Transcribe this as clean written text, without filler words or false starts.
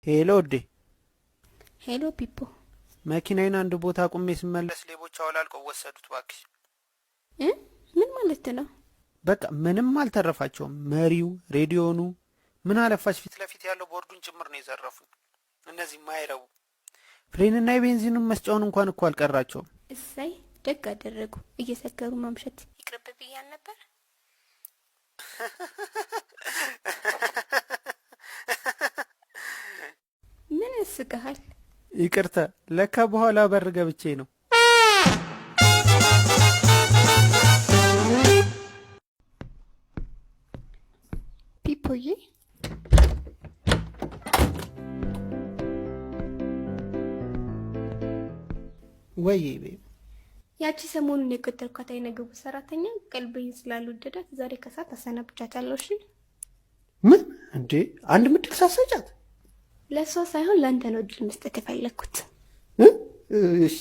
Hello ውዴ። Hello ፒፖ። መኪናዬን አንድ ቦታ አቁሜ ስመለስ ሌቦች አወላልቀው ወሰዱት። እባክሽ። እ ምን ማለት ነው? በቃ ምንም አልተረፋቸውም። መሪው፣ ሬዲዮኑ፣ ምን አለፋሽ ፊት ለፊት ያለው ቦርዱን ጭምር ነው የዘረፉኝ። እነዚህ ማይረቡ ፍሬንና የቤንዚኑን መስጫውን እንኳን እኮ አልቀራቸውም። እሰይ፣ ደግ አደረጉ። እየሰከሩ ማምሸት ይቅርብ ብያል ነበር። ምን ያስቅሃል? ይቅርታ፣ ለካ በኋላ በር ገብቼ ነው። ፒፖዬ። ወይ babe። ያቺ ሰሞኑን የቀጠርኳት አይነ ግቡ ሰራተኛ ቀልቤን ስላልወደዳት ዛሬ ከሰዓት አሰናብቻታለሁ። እሺ። ምን እንዴ? አንድ ምድል ሳሰጫት? ለእሷ ሳይሆን ለአንተ ነው እድል መስጠት የፈለግኩት። እ? እሺ።